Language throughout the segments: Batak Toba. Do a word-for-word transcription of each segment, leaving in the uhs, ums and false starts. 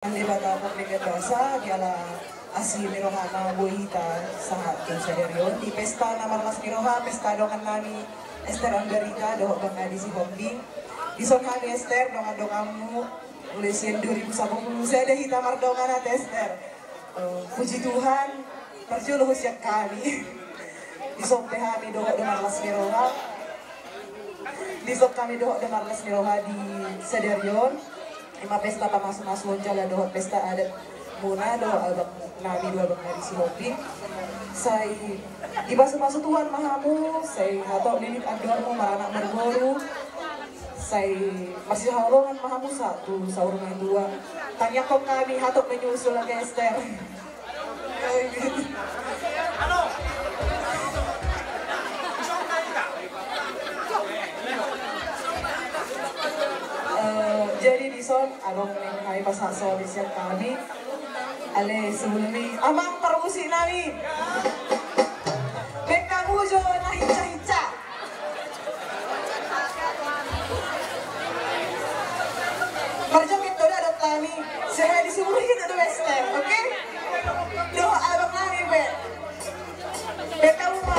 Debata pardenggan basa, jala asi ni rohana boi hita sahat tu sadari on di pesta na marlas ni roha, pesta dongan nami Ester Ambarita dohot Bang Adi Sihombing. Dison hami Ester, dongan-donganmu, mulai sian dua ribu sapuluh sada hita mardongan ate Ester. Eh, puji Tuhan, parjolo ho sian hami. Dison pe hami dohot do marlas ni roha. Dison hami dohot do marlas ni roha di sadari on. Ima pesta pamasumasuon jala dohot pesta adat muna dohot abang nami, dua abang nami Sihombing. Sai dipasumasu Tuhan ma hamu, sai hatop lilit andormu maranak marboru. Sai marsihaholongan ma hamu sahat tu saur matua. Tangiangkon hami hatop menyusul ate Ester. Eh, jadi dison adong naeng hami pasahat solit sian hami. Ale sebelum i amang parmusik nami. Baen hamu jo na hinsa-hinsa. Parjoget do da dok nami. Sehari seumur hidup do Ester, oke? Dohot abang nami be. Baen hamu ma.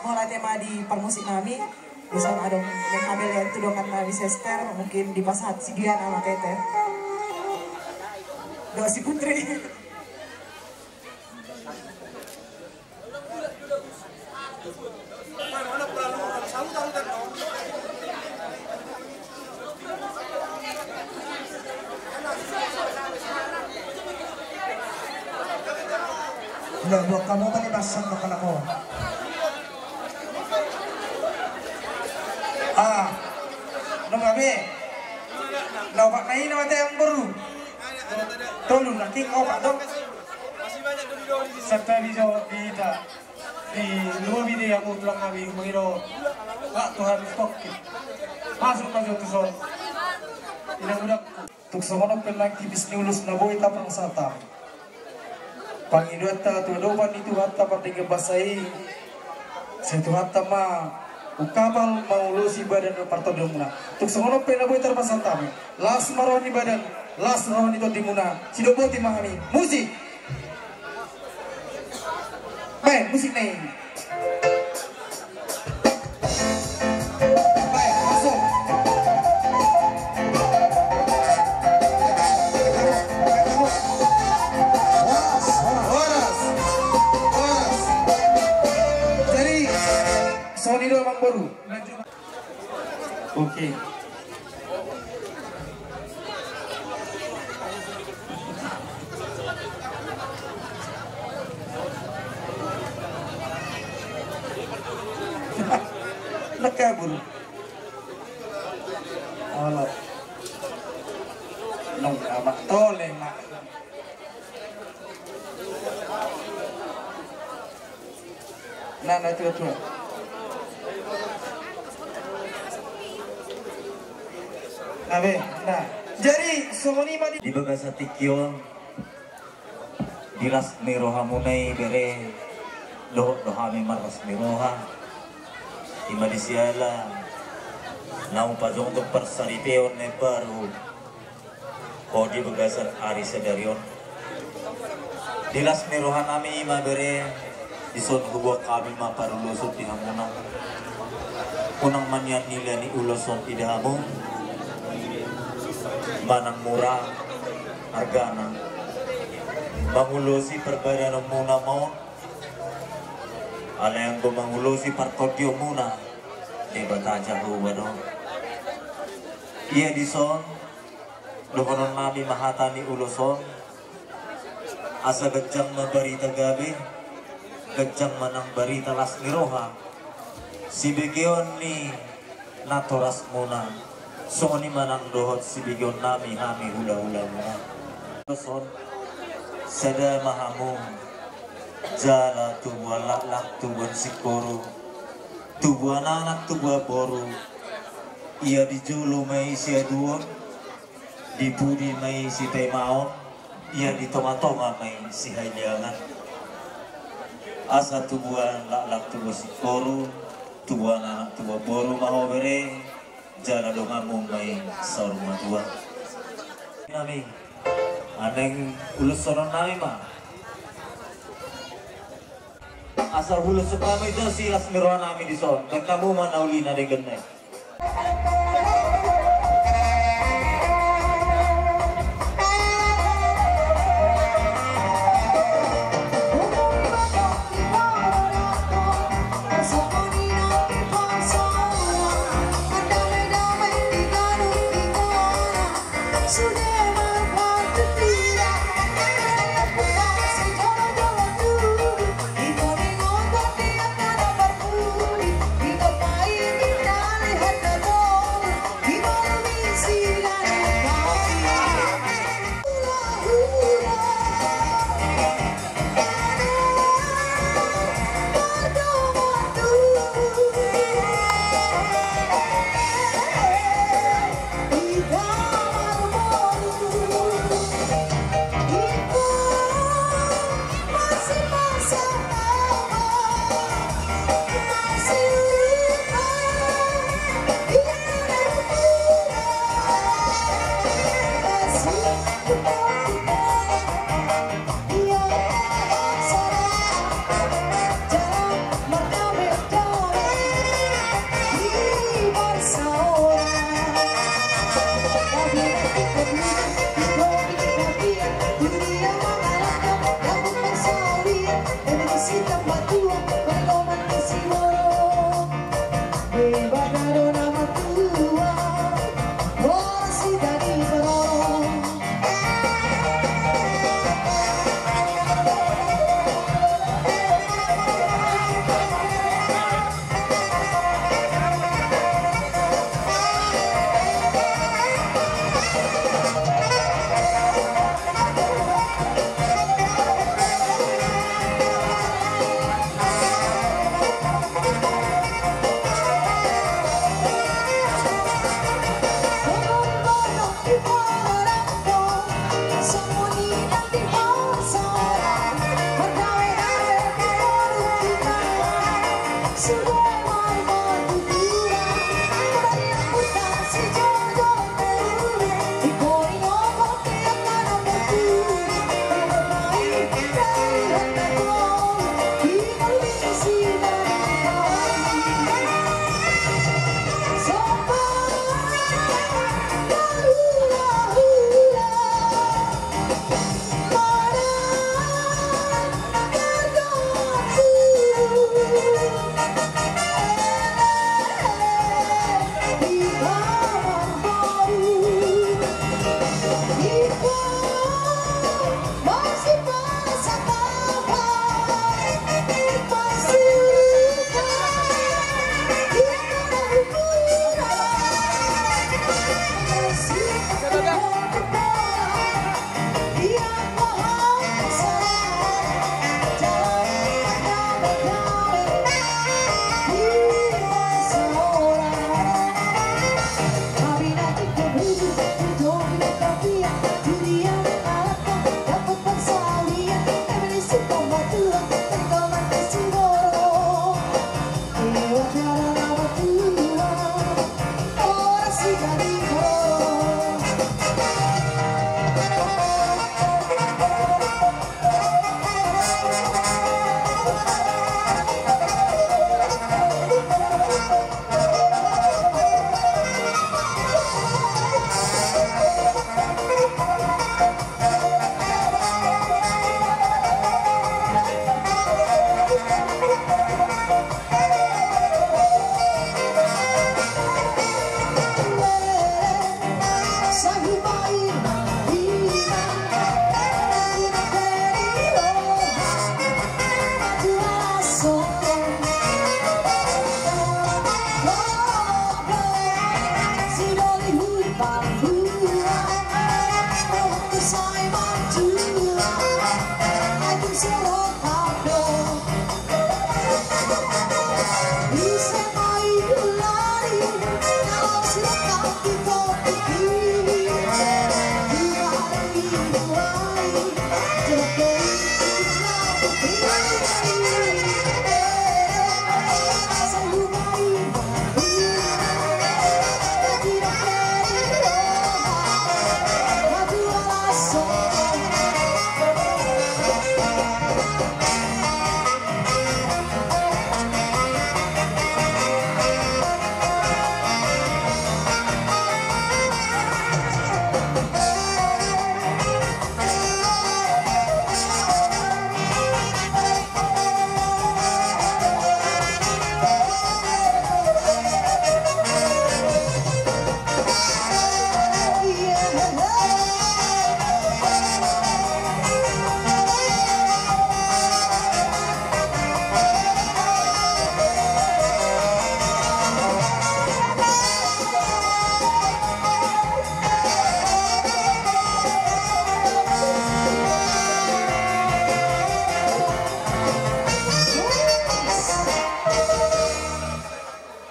Mauliate ma di parmusik nami. Dison adong naeng hami lehon tu dongan nami si Ester, mungkin dipasahat si Diana ma ate. Dohot si Putri. Nah, buat kamu apa nih, pasang ke kepala kau? Ah, nunga be. Nah, opat na i na mate amboru. Tolu na, king opat do. Sampai bisa kita. Di lobi dia aku tulang kami, mengira waktu habis tokit. Masuk, masuk tu son. Tidak budak. Tung songon on pe nang tipis ni ulos na boi tapasahat hami. Pangidoanta tu adopan ni Tuhanta pardenggan basa i. Sai Tuhanta ma ungkapal mangulosi badan dohot partondion muna. Tung songon on pe na boi tarpasahat hami. Las ma roha ni badan, las roha ni tondi muna. Sidok boti ma hami. Musik. Baen musik na i. Baen, masuk. Horas, horas. Jadi, songon i do amangboru. Oke. Nak kabur. Olo. Nung amak tole mak. Nah, nah, tua, tua. Nah, be, nah. Jadi songon i ma di, di bagasan tingki on, di las ni rohamuna i bere, dohot do hami marlas ni roha. I ma di siala naung pajongjong parsaripeon na imbaru ho di bagasan ari sadari on. Di las ni rohanami i ma bere, dison huboan hami ma paruloson di hamuna. Unang ma nian nilai ni ulos on ida hamu manang mura argana. Mangulosi parbadanonmuna ma on, alai anggo mangulosi partondionmuna, Debata Jahowa do. Ia dison dohononnami ma hata ni ulos on, asa ganjang ma barita gabe, ganjang ma nang barita las ni roha, sibegeon ni natorasmuna, songon i ma nang dohot sibegeonnami hami hulahulamuna. Ulos on, sada ma hamu, jala tubuan laklak, tubuan singkoru, tubuan anak, tubuan boru, ia di jolo ma i siaduon, di pudi ma i sipaimaon, ia di tongatonga ma i sihaliangan. Asa tubuan laklak, tubuan singkoru, tubuan anak, tubuan boru ma ho bere, jala donganmu ma i saur matua. Nami, naeng uloshononnami ma. Asa uloshon hami do silas ni rohanami dison, baen hamu ma na uli na denggan na i.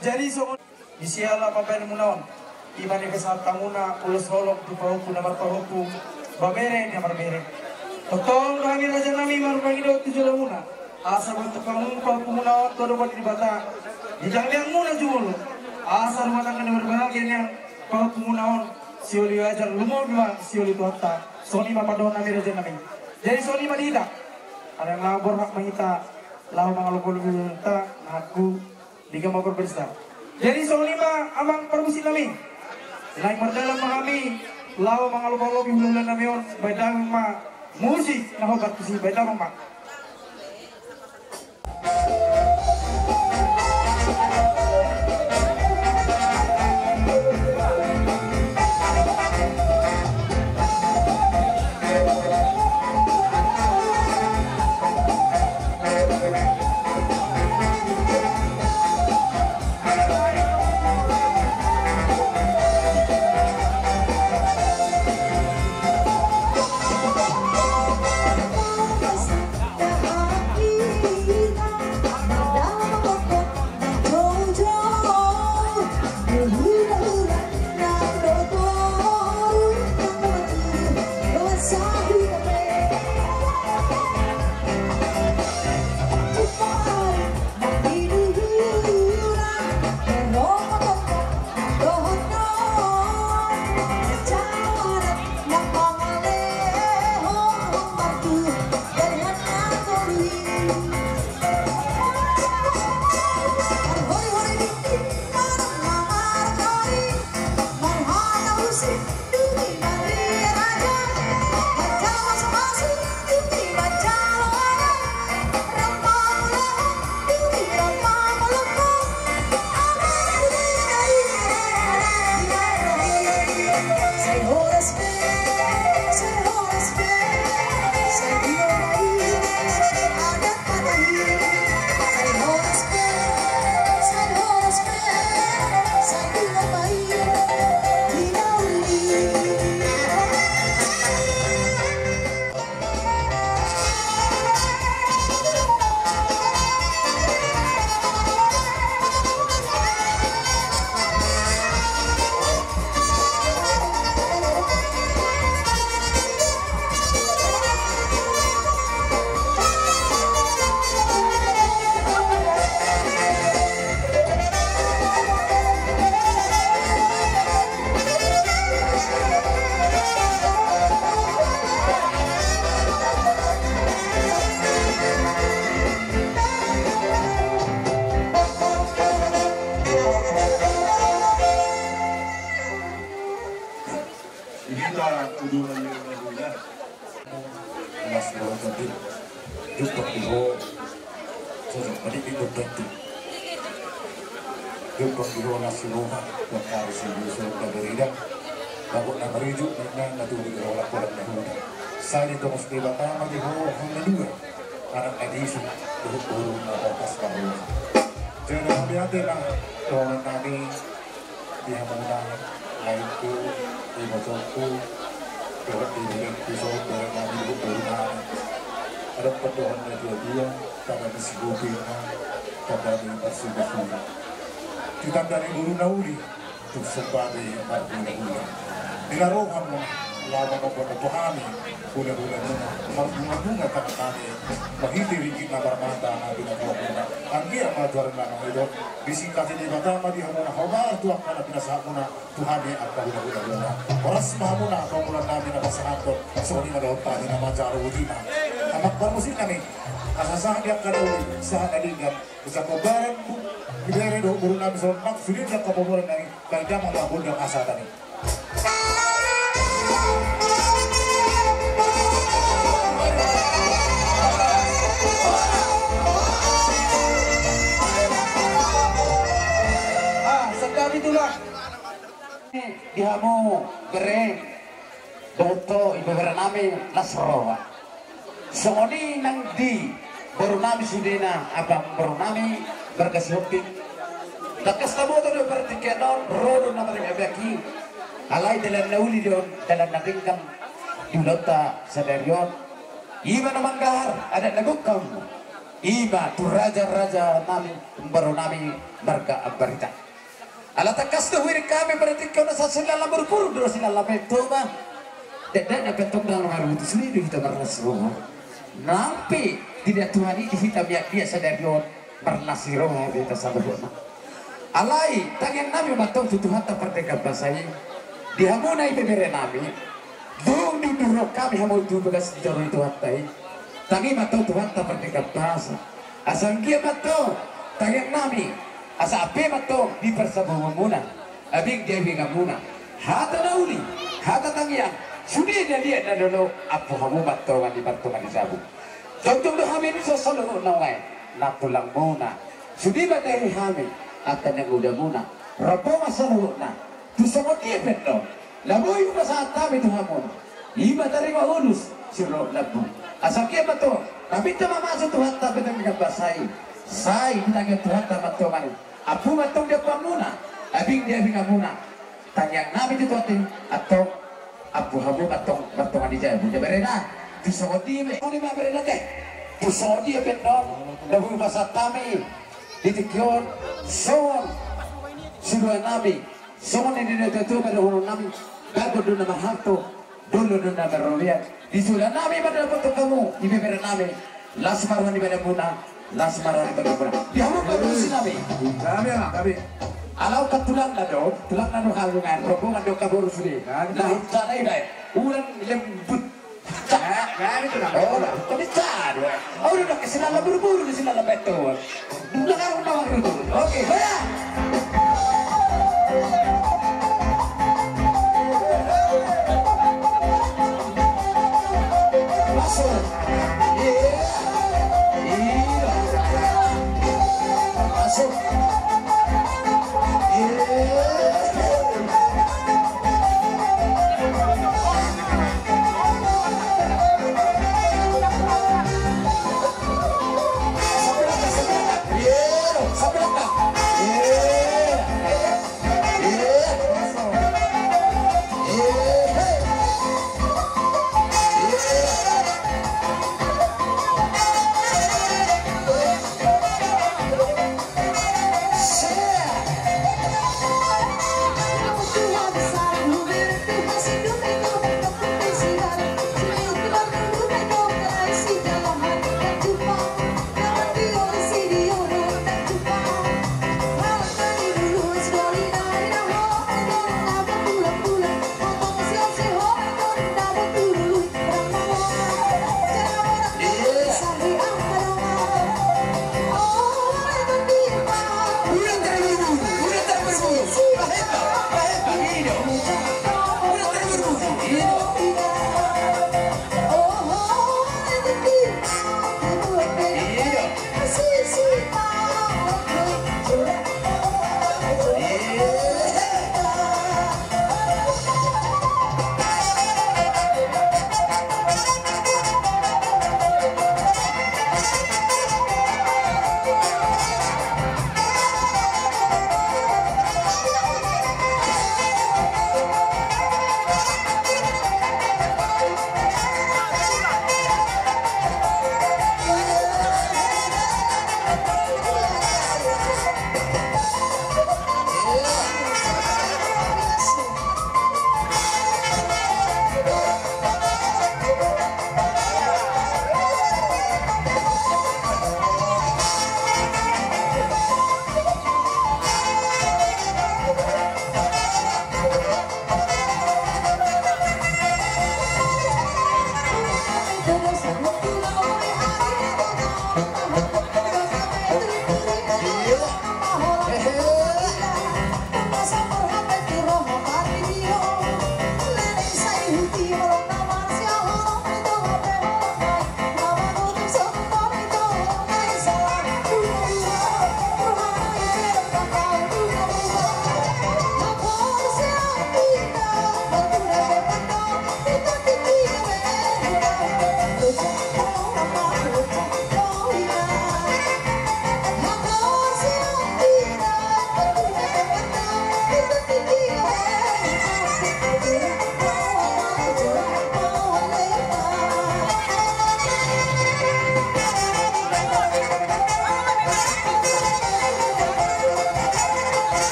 Jadi songon i siala pabaen muna on, i ma na pasahat hamuna ulos holong tu pahompu na marpahompu, babere na marbere. Tongtong do hami raja nami marpangido tu jolo muna, asa bontuk hamu pahompu muna on tu adopan ni Debata, di tangiang muna jumolo, asa rumah tangga na marbahagia nian pahompu muna on, sioli ajar lumobi ma sioli Tuhanta. Songon i ma pandohan nami raja nami. Jadi songon i ma di hita. Alai nga borhat ma hita laho mangalopi-lopi hulahulanta, na hangku di gama berbesar. Jadi songon i ma amang parmusik nami. Naeng mardalan ma hami laho mangalopi-lopi hulahula nami on, baen damang ma musik na hombar tusi, baen damang ma. Di hita udulan ni udulan. Mas Roha tadi. Jumpang di ho. Sosok tadi di ho tadi. Jumpang di ho nasi Roha. Buat hari si Yusuf dan Rida. Bagot na marijuk, na, na, na tuli di ho, lak, lak, na, na. Sai ditongos Debata ma di ho, ho na dua. Anak na disu, dohot boru na bagas na roha. Jadi, hami ate na, dohonon nami, di hamuna, ahu, ibotongku, dohot ibebengku, saudara nami, dohot boru nami. Adong pandohan na dua-dua, tanda ni sigopinna, tanda ni parsugasuga. Di tanda ni boru na uli, tung somba be marhula-hula. Di na roha muna. Laho manombor tu hami hulahula muna, marbungabunga tangan nami, marhite ringgit na marmata na binaboa muna. Anggiat ma tu ari na naeng i do, disingkati Debata ma di hamuna hombar tu angka na pinasahat muna tu hami angka hulahula muna. Horas ma hamuna pangula nami na pasahathon. Songon i ma dohot hami na manjalo uji ma. Amang parmusik nami, asa sahat di angka na uli, sahat na denggan. Asa hombar tu ibebere dohot boru nami songon i ma sude di angka boru nami. Baik, damang ma gondang asa tadi. Ah, sedap itulah. Di hamu bere, dohot ibebere nami las roha. Songon i nang di boru nami sudena, amang boru nami marga Sihombing. Tangkas taboto do partingkian on, ro do na maribebaki. Alai dalan na uli do on, dalan na denggan di ulaonta sadari on. I ma na manggahar adat na gok hamu. I ma tu raja-raja nami, boru nami marga Ambarita. Ala tangkas do huiring hami partingkian on, asa silaon na marburu do silaon na metto ma. Dakdanak pe antong ndang marmutu, sude do hita marlas roha. Nang pe tidak Tuhan i di hita miak-miak sadari on, marlas ni roha do hita saluhutna. Alai tangiang nami ma antong tu Tuhanta pardenggan basa i, di hamuna ibebere nami, dung diundurhon hami hamu tu bagas ni joro ni Tuhanta i, tangi ma antong Tuhanta pardenggan basa. Asa anggiat ma antong tangiang nami, asa ampe ma antong di parsabuhonmuna, abing di abinganmuna, hata na uli, hata tangiang, sude na liat na lolo, ampu hamu ma antong di partonga ni jabu. Jongjong do hami nusa saluhutna nuaeng, nang tulangmuna, sude ma tahi hami angka nang udamuna, rambo ma saluhutna. Tu songon dia pe do na boi hupasahat hami tu hamu, i ma tarima ulos sirohot lambung. Asa anggiat ma antong na pinta mamasu Tuhanta pardenggan basa i, sai ditangiang Tuhanta ma antong i, ampu ma antong di ampuanmuna, abing di abinganmuna. Tangiang nami tu Tuhanta i, antong ampu hamu ma antong martonga ni jabu. Jadi berena, tu songon dia pe, songon i ma berena te. Tu songon dia pe do na boi hupasahat hami di tingki on, songon siluan nami. Songon i di na tutu pada ulun nami, bagot do na marhalto, dolo do na marrobean. Di suda nami ma dapothon hamu ibebere nami, las ma roha ni badanmuna, las ma roha ni badanmuna. Di hamu parmusik nami. Gabe ma, gabe. Ala on kan tulangna do, tulangna do halu ngan, rombongan do angka boru sude. Gabe. Na hunsana i baen. Ulang lembut. Gabe, gabe, tulang. Oh, na, tadi cadu, eh. Oh, udah, udah, ke sini lah buru-buru, ke sini lah betul. Udah, kan, udah, udah, udah. Oke, hoya. Masuk. Iya. Iya. Masuk. Iya.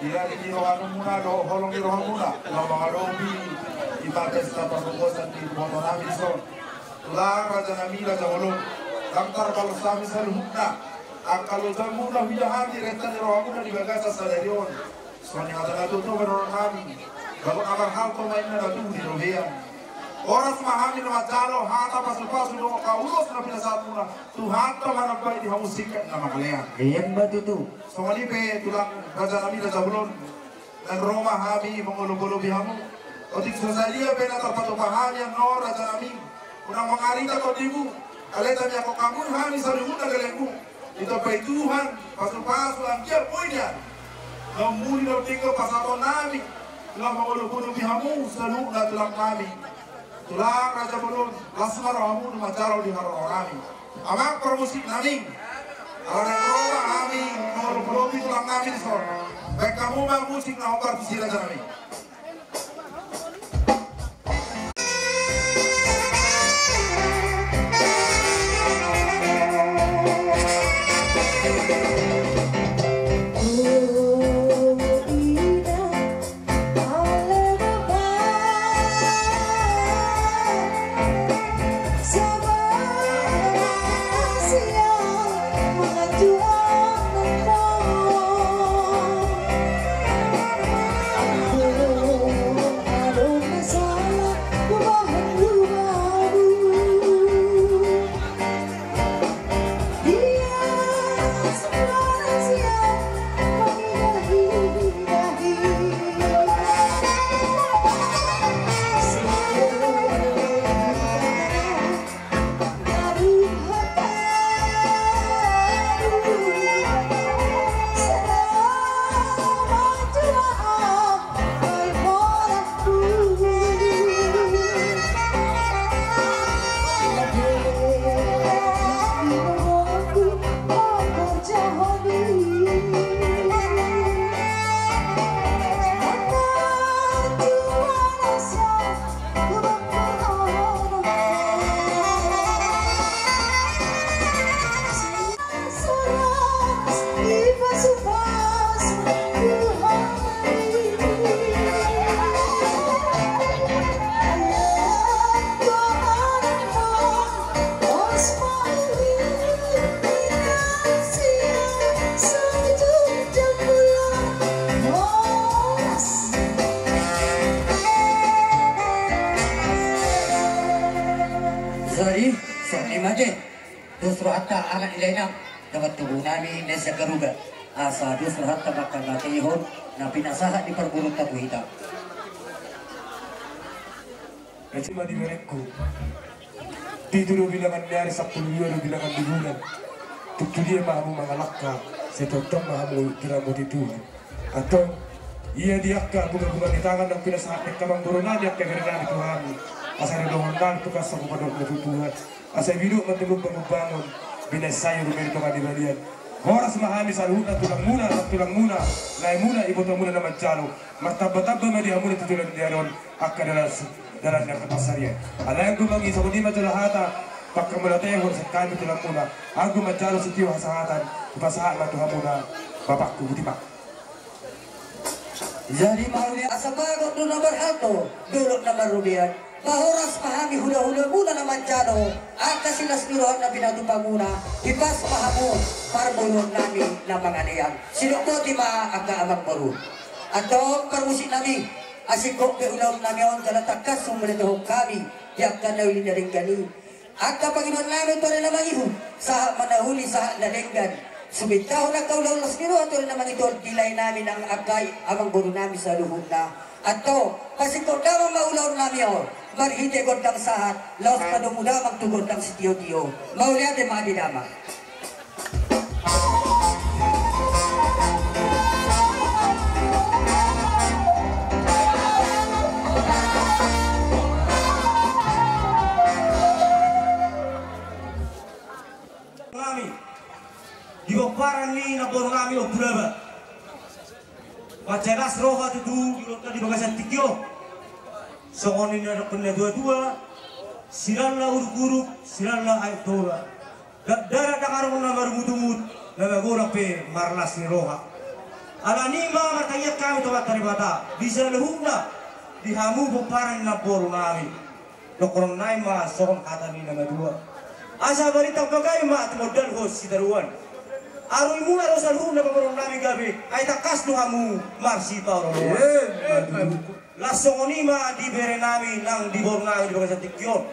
Ia di rohamuna do, holong ni rohamuna na mangadopi ima pesta parbobosan ni ibotonami dison. Tulang, rajanami, raja bolon, ndang tarbalos hami saluhutna angka lojamuna huida hami, renta ni rohamuna di bagasan sadari on. Songon i hata na tutu ma dohononnami: Bagot na marhalto ma inna na tubu di robean. Horas ma hami na manjalo hata pasupasu dohot ulos na pinasahatmuna. Tuhanta ma na mambahen di hamu singkat na mangalean. Emma tutu. Songon i pe tulang, rajanami, raja bolon, naeng ro ma hami mangolopolopi hamu. Otik so sadia pe na tarpatupa hami annon, rajanami, unang mangarita tondimu, alai tamiangkon hamu hami saluhutna gellengmu. Ditambai Tuhan pasupasu anggiat boi nian na ummuli na undenggan pasahatonnami, laho mangolopolopi hamu saluhutna tulangnami. Tulang, raja bolon, las ma rohamu na manjalo di harorahonami. Amang parmusiknami, ala naeng ro ma hami mangolopolopi tulangnami dison. Bahen hamu ma musik na hombar tusi, rajanami. Jadi, songon i ma ate. Dos rohanta anak ni dainang, dongan tubunami na sian Garuda. Asa dos rohanta mangkamatehon na pinasahat ni parguru ta tu hita. Ese ma di berengku. Pitu do bilangan ni ari, sampulu dua do bilangan ni bulan. Tung tu dia ma hamu mangalangka, sai tongtong ma hamu diramoti Tuhan. Antong, ia di angka bunga-bunga ni tangan naung pinasahat ni angka amangborunami, angka berenami tu hami, asa ro dohononnami tu kas, sakupa dohot na tu Tuhan, asa binoto ma tu lumbang umbangon, binaen sayu rumai di tonga ni balian. Horas ma hami saluhutna tulangmuna, tulangmuna, laemuna, ibotomuna na manjalo. Martamba-tamba ma di hamuna tu joloan ni ari on angka dalan, dalan ni angka pansarian. Alai anggo mangisahon i ma jala hata pangkamauliatehon sian hami tulangmuna, anggo manjalo sitio hasahatan, hupasahat ma tu hamuna, bapakku, boti ma. Jadi mauliate, asa bagot do na marhalto, dolok na marrobean, pahoras ma hami hula-hulamuna na manjalo angka silas ni roha na pinatupamuna, hipas ma hamu parboruonnami na mangalean. Sidok boti ma angka amangboru. Antong parmusiknami, asing gok pe ulaonnami on jala tangkas humauliatehon hami di angka na uli na denggan i. Angka pangidoannami tu ari na mangihut, sahat ma na uli sahat na denggan. Sumintahon angka ulaon las ni roha tu ari na mangihut on di laenami nang angka amangborunami saluhutna. Antong, pasingkop damang ma ulaonnami on marhite gondang sahat, laos padomu damang tu gondang sitio-tio. Mauliate ma di damang. Nami di pomparan ni namboru nami Ompu Daba. Mansai las roha tutu di ulaonta di bagasan tingki on. Songon i na nidok ni na tua-tua, sirang na uruk-uruk, sirang na aek tola. Dakdanak na karung na marumut-umut, Na magodang pe marlas ni roha. Alani i ma martangiang hami tu Amanta Debata di saluhutna, di hamu pomparan ni namboru nami. Dohonon nami ma songon hata ni na matua: Asa balintang pagabe ma tumondalhon sitadoan. Aruimuna do saluhutna pamoruon nami gabe, ai tangkas do hamu marsipaolooloan. Las songon i ma di bere nami nang di boru nami di bagasan tingki on.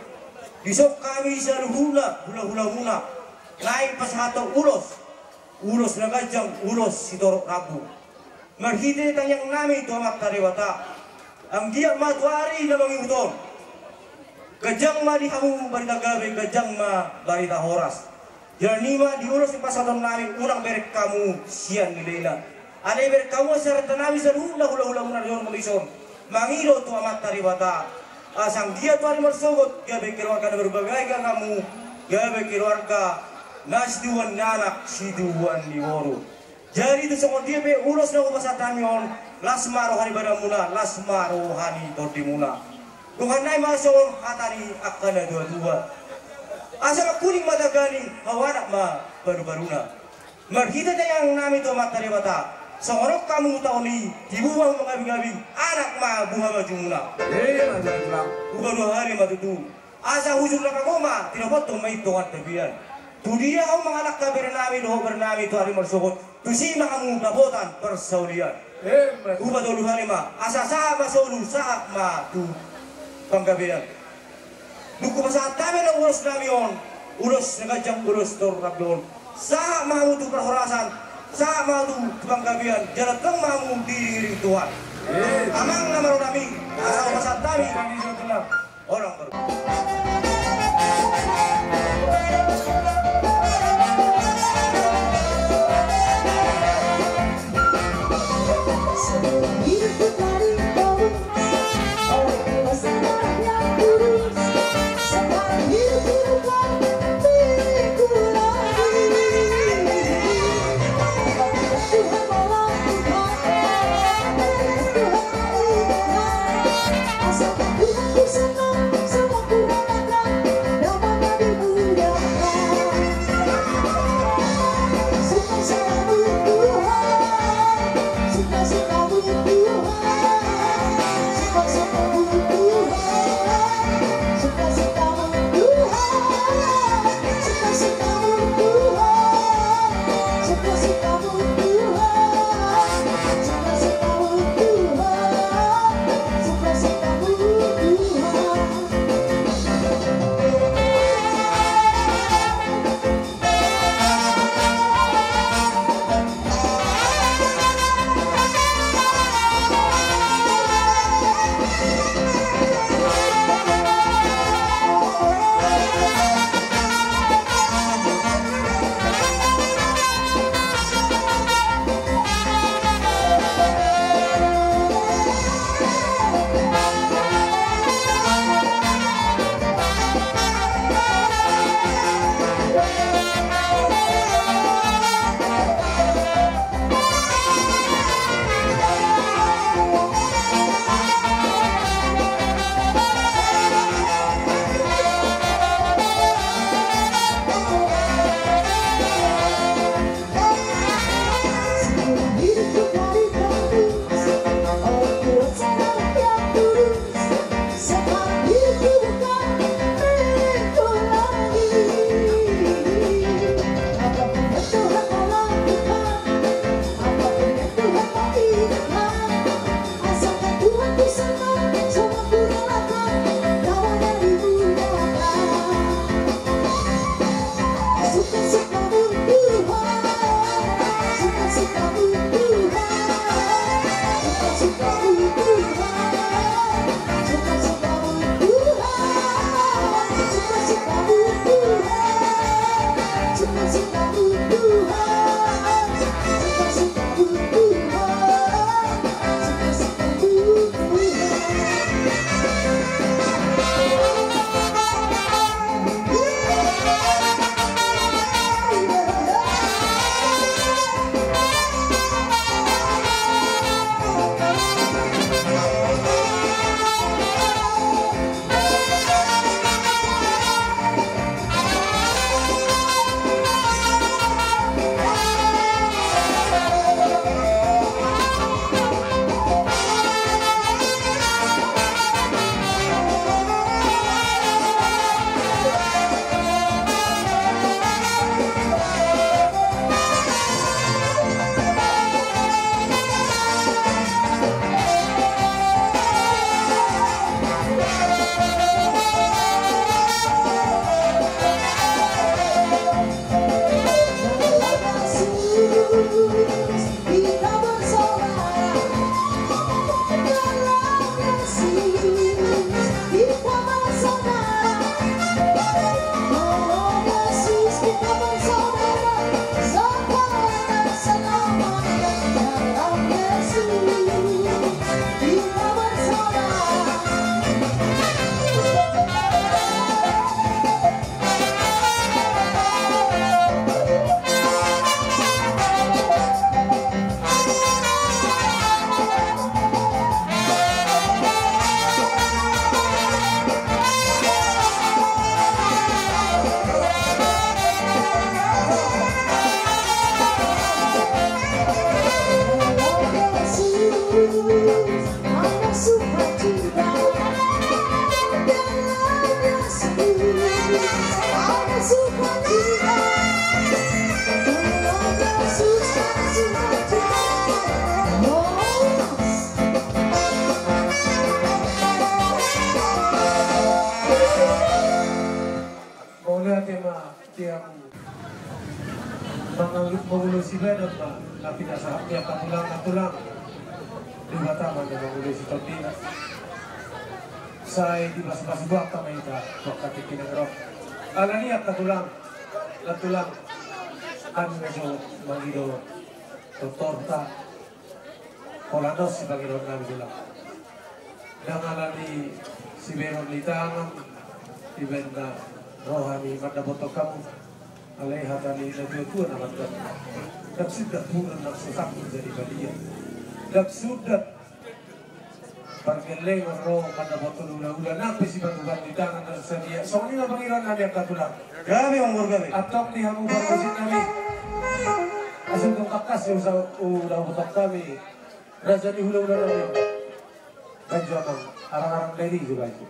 Dison hami saluhutna hulahulamuna naeng pasahathon ulos, ulos na ganjang, ulos sitorop rambu. Marhite tangiang nami tu Amanta Debata, anggiat ma tu ari na mangihut on ganjang ma di hamu barita gabe, ganjang ma barita horas. Jala i ma di ulos na pasahaton nami, unang bereng hamu sian nilaina. Alai bereng hamu sian hata nami saluhutna hulahulamuna di on, mangihut mangido tu Amanta Debata, asa anggiat tu ari marsogot gabe keluarga na marbagai hamu, gabe keluarga na situan ni anak, situan ni boru. Jadi tu songon dia pe ulos na hupasahat hami on, las ma roha ni badanmuna, las ma roha ni tondimuna. Dohonon nami ma songon hata ni angka na tuatua: Asa mangkuning ma taganing, hau anak ma padupaduna. Marhite tangiang nami tu Amanta Debata, songon on hamu taon i, tibu ma hamu mangabingabing, anak ma buha bajumuna. Hupaduahali ma tutu. Asa hujur na pago ma tinopothon ma i tu dongan tapian. Tudia hamu mangalangka bere nami dohot bere nami tu ari marsogot, tusi ma hamu dapotan parsaulian. Hupatoluhali ma, asa sahat ma solu, sahat ma tu panggabean. Dung hupasahat hami na ulos nami on, ulos na ganjang, ulos sitorop rambu on, sahat ma hamu tu parhorasan, sahat ma hamu tu panggabean, jala tongtong ma hamu diiringiring Tuhan. Amang na marorot hami, asa hupasahat hami. Orang ber- Sibahen ma na pinasahat ni angka tulang, na tulang. Debata ma na mangulahon tondina. Sai dipasupasu Debata ma hita tu angka tingki na ro. Alani i angka tulang, na tulang, hami ma jo mangido tortorta. Holan on sipangidoan nami tulang. Ndang alani sibahenon ni tangan, dibahen na roha ni mandapothon hamu. Alai hata ni natuatua na mandok, ndang sundat bulan nang so sangkut jadi balian. Ndang sundat pargellengon ro mandapothon hulahula nang pe sipatupaon ni tangan na so sadia. Songon i ma pangidoan nami angka tulang. Gabe, Ompu, gabe. Antong di hamu pargonsi nami. Asa tong tangkas ni usaha udah utak kami. Raja ni hulahula nami. Baen jo amang, arang-arang dairi jo baen jo.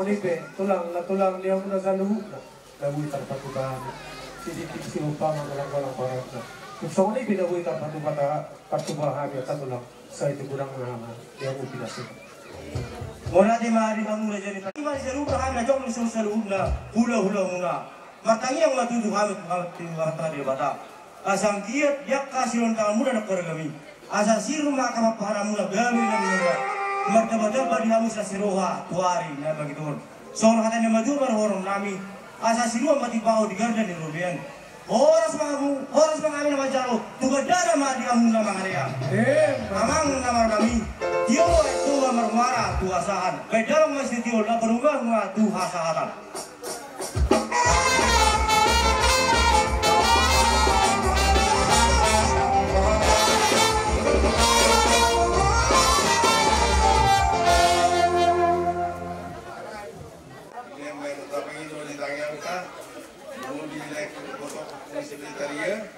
Ipe tulang na tulang ni hamuna saluhutna na boi tarpatupa hami. Sititi siumpama golang-golang parasna. Tung songon i pe na boi tarpatupa, tarpatupa hami asa tulang. Sai tu godang na hama yang upi nasi. Mauliate ma di hamuna jadi. Ima di saluhutna hami na jongjong saluhutna hula-hulamuna. Martangiang ma tutu hami tu hami tu hami tu Debata. Asa anggiat di angka sirontanganmuna na keluargami. Asa sirna ma angka pahanamuna gabe na minuna. Martamba-tamba di hamu silas ni roha tu ari na bagiton. Songon hata ni natuatua marhorong nami. Asa sinuan ma tipaho di garda ni robean. Horas ma hamu, horas ma hami na manjalo. Tu gandana ma di hamu na mangalean. Amang na marnami. Tio aek toba marmuara tu hasahan. Baen damang ma sitio na parumahan ma tu hasahatan. Ia main utama itu di tangan kita. Mau di like foto di sekretaria.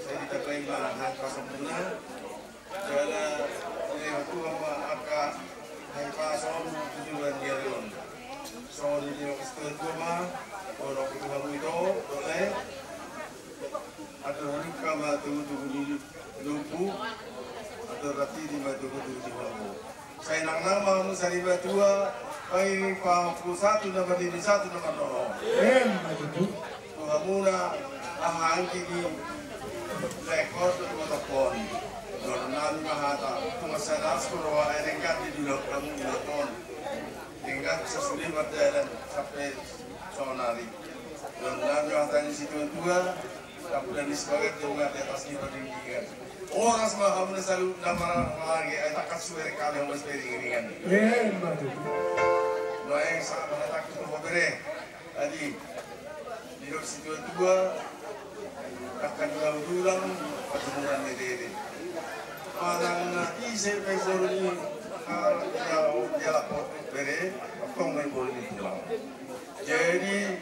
Saya kita terima hak pasang guna. Jala, eh, Tuhan ma angka hahipason tujuan dia on. Songon i ma situa-tua ma, pondok itu hamu ito, boleh. Atur hamu ma tugu-tugu di lombu, atur rati di ma tugu-tugu di lombu. Sai nang nama hamu sariba tua, pai pahompu satu na marnini satu na marnono. Em, ma tutu. Tu hamuna, aha anggi di lekor tu motopon. Jolo nami ma hata, tu masalah skoro, eh, denggan di dulok hamu di lekor. Denggan sasude mardalan sampe sonari. Jolo nami ma hata ni situa-tua, Kapudan ni sebagai tunga di atas ni perdinggingan. Horas ma hamu na saluhutna marhaha, ai tangkas suerek hami hamu na sebagai dingin-dingin. Eh, ma tutu. Nuaeng sa mana takut tu bere. Adi. Didok situa-tua. Takkan dua udulang. Pertemuan ni dede. Manang na ise pe boru ni. Kalau dia, dia lapor tu bere. Tong main boru ni tulang. Jadi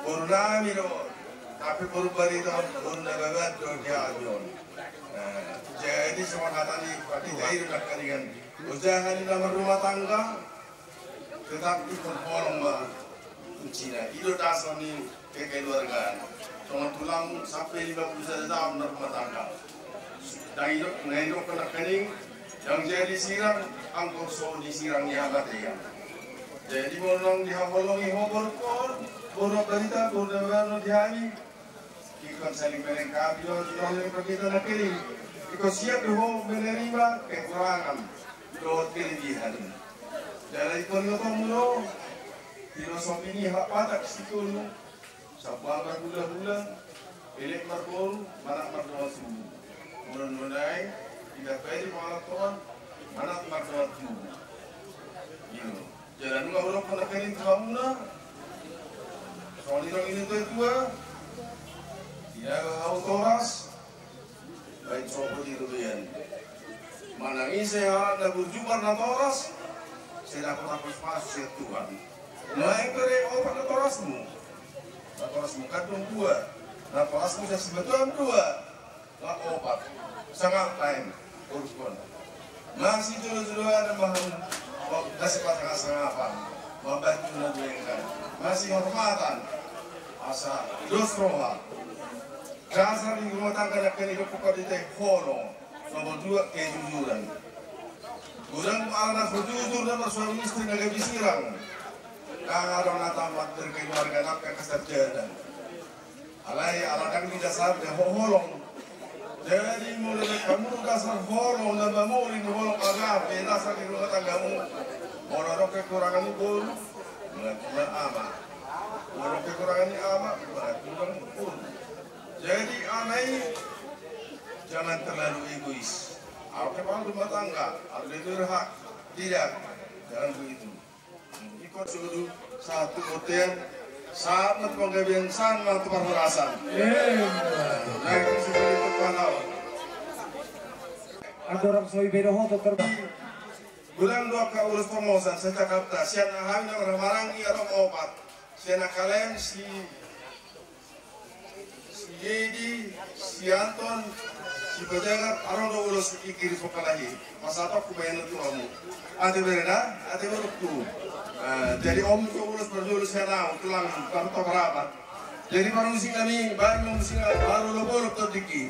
boru nami do. Tapi boru barita, boru na babat do dia ajon. Nah, jadi songon hata ni pandita i do nangkaningan. Usaha ni na marrumah tangga, tetap ikon holong ma kuncina. I do dasar ni kekeluargaan. Songon tulang sampe lima puluh sada tahun marrumah tangga. Nang i do, nang i do nangkaning, yang jadi sirang, anggo so disirang ni hamatean. Jadi, boru nang dihaholongi ho boru on, boru barita, boru na baru di hami. Ikon saling melengkapi dohot dohot ni perdita nangkaning. Ikon siap do ho menerima kekurangan dohot kelebihan. Jala ikon ni otomu do, filosofi ni halak Batak sitolu. Sabuang marhula-hula, elek marboru, manat mardohot tubu. Mula-mula nai, tidak baik di pengalaman, manat mardohot tubu. Gitu. Jala nunga hudok nangkaning tu hamuna. Songon i do nidok ni tua-tua. Ia hau toras. Baik sopo di robean. Manang ise halak na burju marnatoras. Sai dapot pasu-pasu sian Tuhan. Nuaeng bere opat natorasmu. Natorasmu kan dung dua. Natorasmu sian sibatuan dua. Nga opat. Sanga paeng. Uruskon. Masih jolo-jolo ada bahan. Masih pasangan-sangapan. Mambantu na denggan. Masih hormatan. Asa dos roha. Dasar ni rumah tangga nangkaning didok pokok di te holong. Nomor dua, kejujuran. Godang ala na so jujur na marsuami istri na gabe sirang. Ndang adong na tamat berkeluarga nangka kasarjanan. Alai ala ndang di dasar ni ho holong. Jadi molo didok hamu dasar holong na mamoli ni holong agape dasar ni rumah tanggamu. Molo adong kekurangan ni boru, mengakui ama. Molo adong kekurangan ni ama, mengakui boru. Jadi, ama i, jangan terlalu egois. Au ke paham rumah tangga, au dia durhaka. Tidak, jangan begitu. Ikon sudu, satu hotel, saat penggabean san, waktu parhorasan. Nah, itu sudah itu panau. Andorang soi bedo hoto terbang. Godang do angka ulos tongosan, saya cakap ta, sian hami na marhahamaranggi adong opat. Sian angka lain si Si Dedi, si Anton, si Pajagar, adong do ulos i kiri sokalahi. Masa apa ku baen tu hamu. Ate bere da, ate bere tu. Eh, jadi om so ulos parjolo sian au tulang, tarto berapa. Jadi parmusik nami, baru musik baru lo bolok to diki.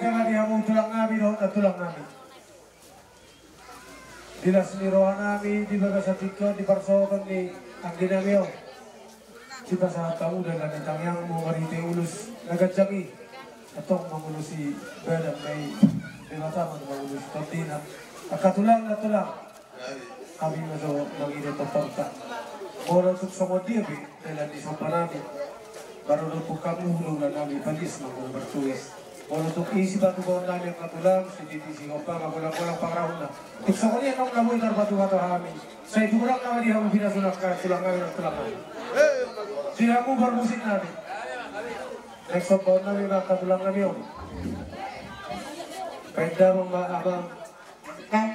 Jala di hamu tulang nami dohot nantulang nami. Di las ni roha nami di bagasan tingki on, di parsaoran ni anggi nami on, dipasahat hamu dalan ni tangiangmu marhite ulos na ganjang i. Antong mangulusi badan ma i Debata, mangulusi tondina. Angka tulang, nantulang, hami ma jo mangido tortorta. Molo tung songon dia pe dalan ni somba nami, baru dompung hamu hulahula nami, palis ma hamu martulis. Molo tung isi batu baoa nami angka tulang, sititi sigompa ma bolangbolang pangarahutna. Tung songon i annon na boi tarpatupa tu hami, sai tung rap nama di hamu pinasuna angka tulang nami, nantulang nami. Di hamu parmusik nami, naeng sombaon nami ma angka tulang nami on. Baen damang ma amang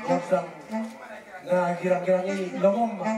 gondang na girang-girang i, lomom ma.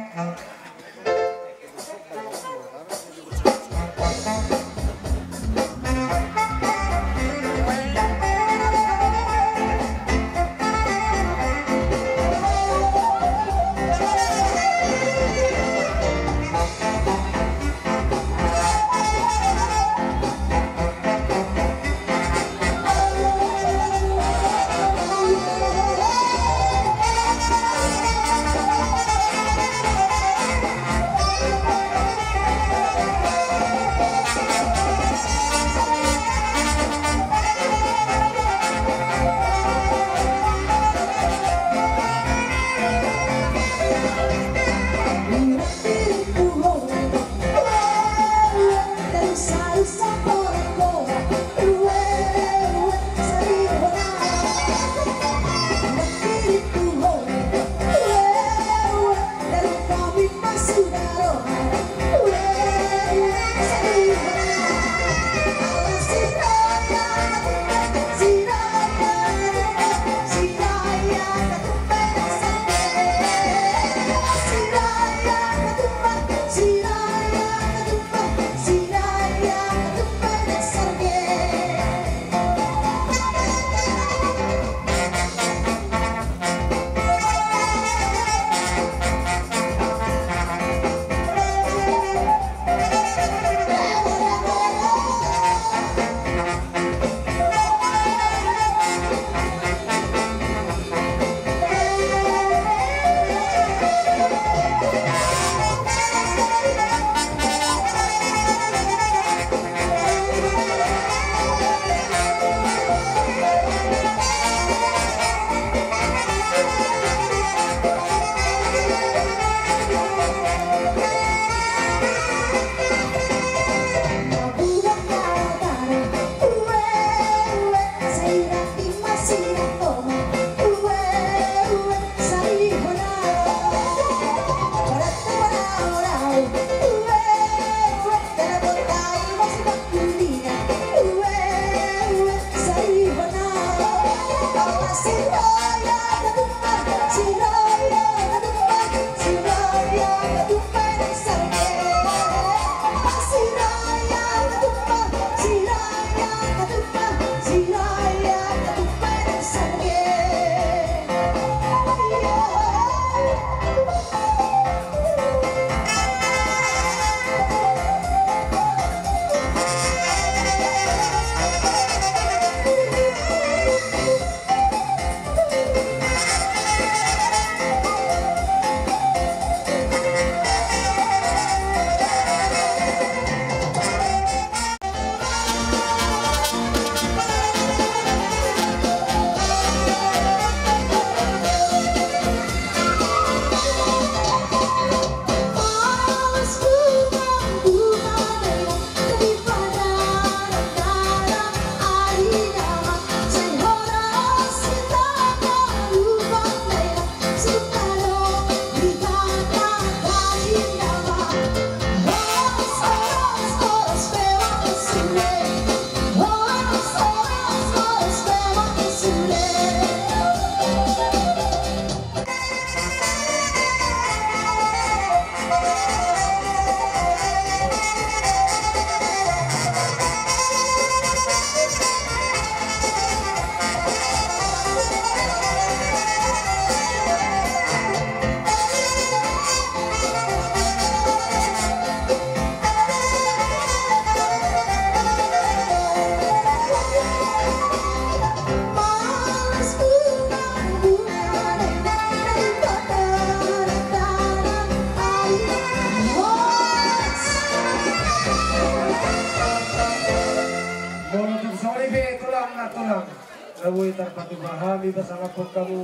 Boi tarpatupa hami pasangaphon hamu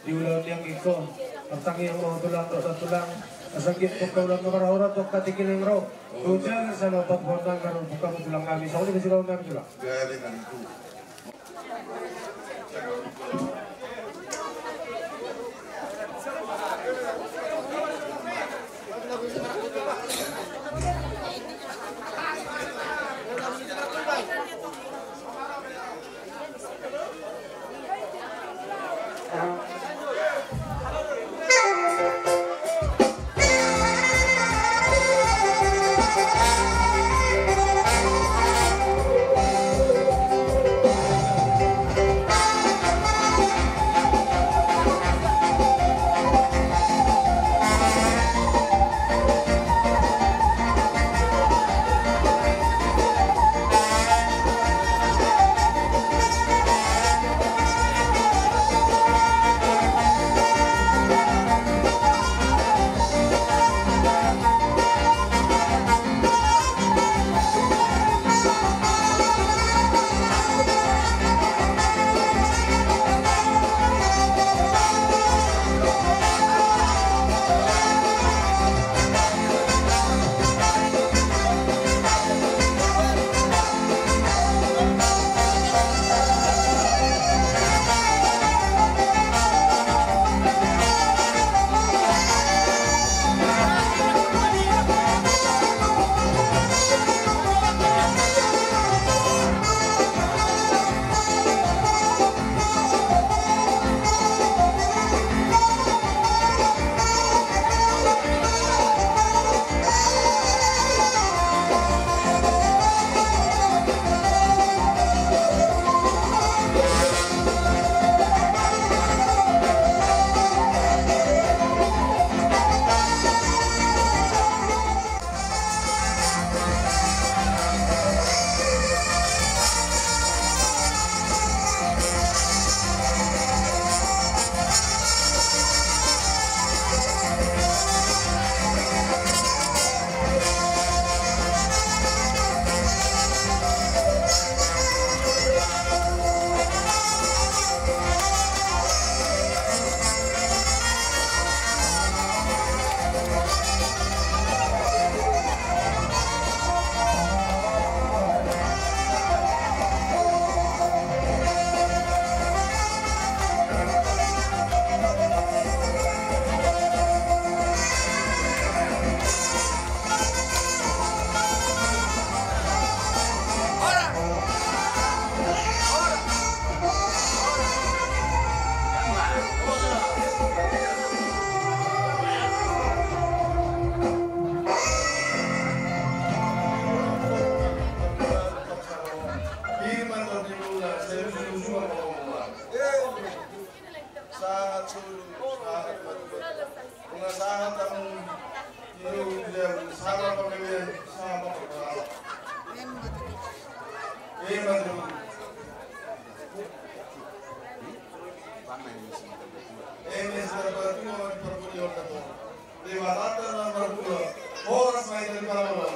di ulaon ni anggingkon. Martangiang ma ho tulang dohot tulang, asa anggiat tu angka ulaon na marhoras tu angka tingki na naeng ro. Tu jagar saluhut patupaon nami marhobas hamu tulang nami. Songon i ma siulaon nami tulang. Sahat solu, sahat matu. Nunga sahat hamu, nunga sahat hamu, sahat hamu. Ima tutu. Ima tutu. Ima tutu. Horas ma i dari pangolo.